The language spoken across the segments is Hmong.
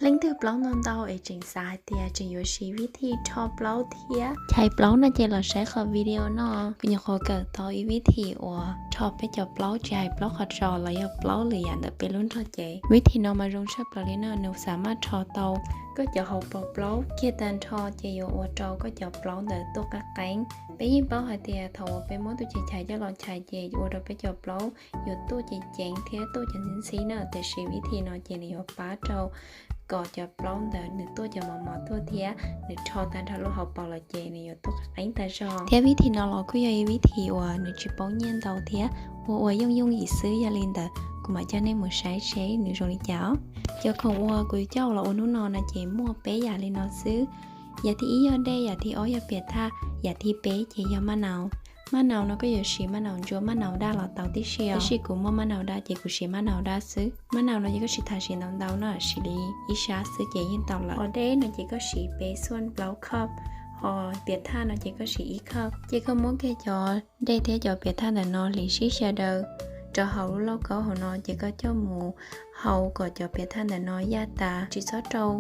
Leej twg plaub ntau ntau es tseem xav hais tias tseem yuav siv vib thim rho plaub thiab chais plaub no ces los saib qhov video no, kuv nyuam qhuav kawm tau ib vib thim uas rho peb cov plaub tsis hais plaub qhov tsos los yog plaub lwm yam ntawm peb lub nrog cev. Vib thim no mas zoo tshaj plaws li no, nws xav maj rho tau koj cov hauv paus plaub kiag tag nrho ces yuav ua rau koj cov plaub ntawd tuaj qeeb qeeb. Peb yeej paub hais tias thaum uas peb muab tus chais chais coj los chais ces ua rau peb cov plaub yuav tuaj ceev ceev thiab tuaj cov ntxhib ntxhib na, tiam sis vib thim no ces nws yuav pab rau kom cov plaub ntawd nws tuaj cov mos mos tuaj thiab nws rho tag nrho lub hauv paus los ces nws yuav tuaj qeeb qeeb tag zog. Thiab vib thim no los kuj yog ib vib thim uas nws tsis poob nyiaj ntau thiab ua ua yooj yooj yim xwb, yog li ntawd kuv mam coj nej mus saib seb nws zoo li cas os. Cov khoom uas kuv coj los ua hnub no no ces muaj peb yam li no xwb. Yam thib ib yog dej, yam thib ob yog piam thaj, yam thib peb ces yog maj nau. Maj nau no koj yuav siv maj nau ntsuab maj nau daj los tau tib si, tab sis kuv muaj maj nau daj ces kuv siv maj nau daj xwb. Maj nau no ces koj siv tham siv ntau ntau no, siv li ib sab xwb ces yeej tau lawm. Ho dej no ces koj siv peb xuaj plaub cup, ho piam thaj no ces koj siv ib cup. Ces koj muab kiag cov dej thiab cov piam thaj ntawm no hliv sib xyaw daws rau hauv lub lauj kaub hauv no ces koj coj mus hau kom cov piam thaj ntawm no yaj tas, tsis txhob rau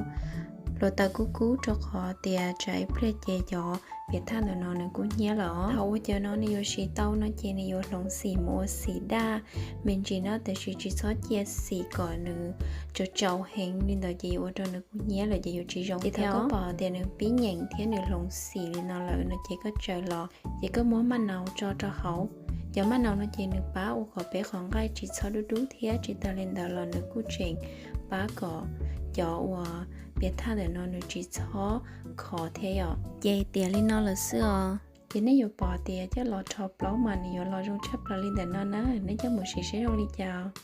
hluav taws kub kub rau qhov tias tsam ib pliag ces cov piam thaj ntawm no nws kuj hnyiab lawm os. Thaum ua cov no nws yuav siv tau no ces nws yuav hloov xim mus ua xim daj me ntsis no, tiam sis tsis txhob cia xim kom nws tsaus tsaus heev, li ntawd ces yuav ua rau nws kuj hnyiab lawm ces yuav tsis zoo thiab. Thaum koj pom tias nws pib nyeem thiab nws hloov xim li no lawm no ces koj tsaws los ces koj muab maj nau tso rau hauv. Cov maj nau no ces nws pab ua kom peb qhov nqaij tsis txhob dub dub thiab tsis tas li ntawd los nws kuj tseem pab kom cov uas piam thaj ntawm no nws tsis txhob khov thiab yom. Ces tiav li no lawm xwb os. Ces nej yuav pom tias coj los rho plaub mas nws yuav los zoo tshaj plaws li ntawm no na, nej coj mus siv seb zoo li cas.